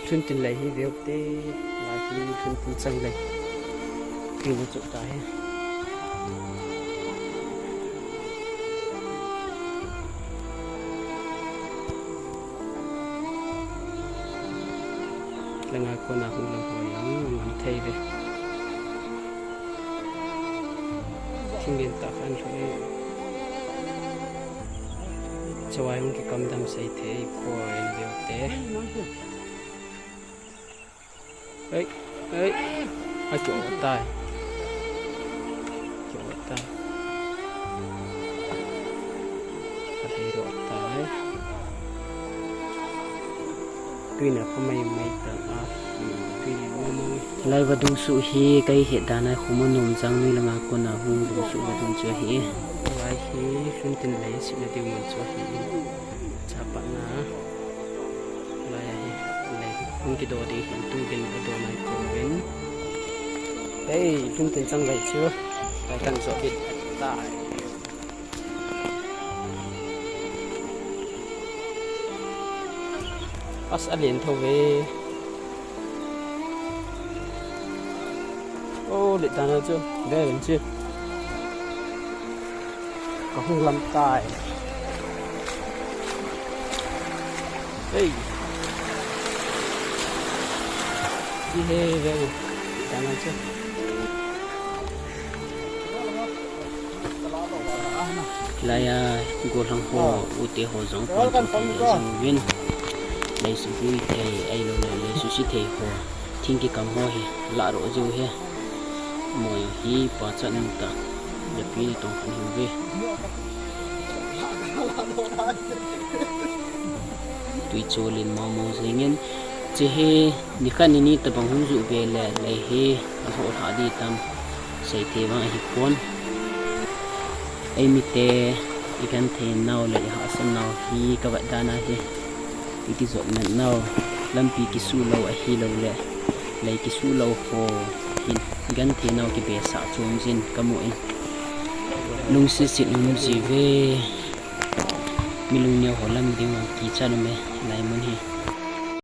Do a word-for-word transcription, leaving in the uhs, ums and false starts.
Lhuntin lei hi veu te, lai hi lhuntin chang lei. Tiu chu ta hi. Langa kona hung lam ho jong ngam thei ve. Thing len tah khan lhung e. Chawai hung kikam dam sei thei poi veu te. Ei, ei. A ki-o tai. Ki-o tai. A hei ro tai. Tuina pha mai mai ta a. Tuina mai mai. Lai vadung suh hi ka ihet dan a Khomunnom Jangnoi langa kona hung dung suh vadung chu ahi. Lai hi lhuntin lei sihna ding mun chu ahi. Chapatna. Lai ahi. Lei hung kido ding hin tu din a do nai ko vin. Hei, lhuntin chang lei chu. Lai kan jo bit tai. As a lien tho ve. O, let dan a chu. Ve vin chu. Ka hung lam tai. Hei. Hi he, ve. Let dan a chu. Lai a gollhang ho, u te ho jong kon chu thei jeng uvin. Lei sugui thei, ahilou le lei susi thei ho. Thing kikam ho hi, lah ro jeng u he. Moi hi, pachat um tah. Japi ni tong khan hi uve. Tui chu len mong mong jeng in. Che hi, nikhat nini tabang hung ju ve le, lei hi, a ho lha di tam. Sei thei vang ahi pon. Eimite, i genthei nau le i hahsat nau hi ka vet dan a hi. I kijot nat nau, lampi kisuh lou ahilou le, lei kisuh lou ho hin, genthei nau kibesah chom jin ka mu in. Lungset set um ji ve. Mi lungneo ho lam ding vang kichat um e, lai mun hi.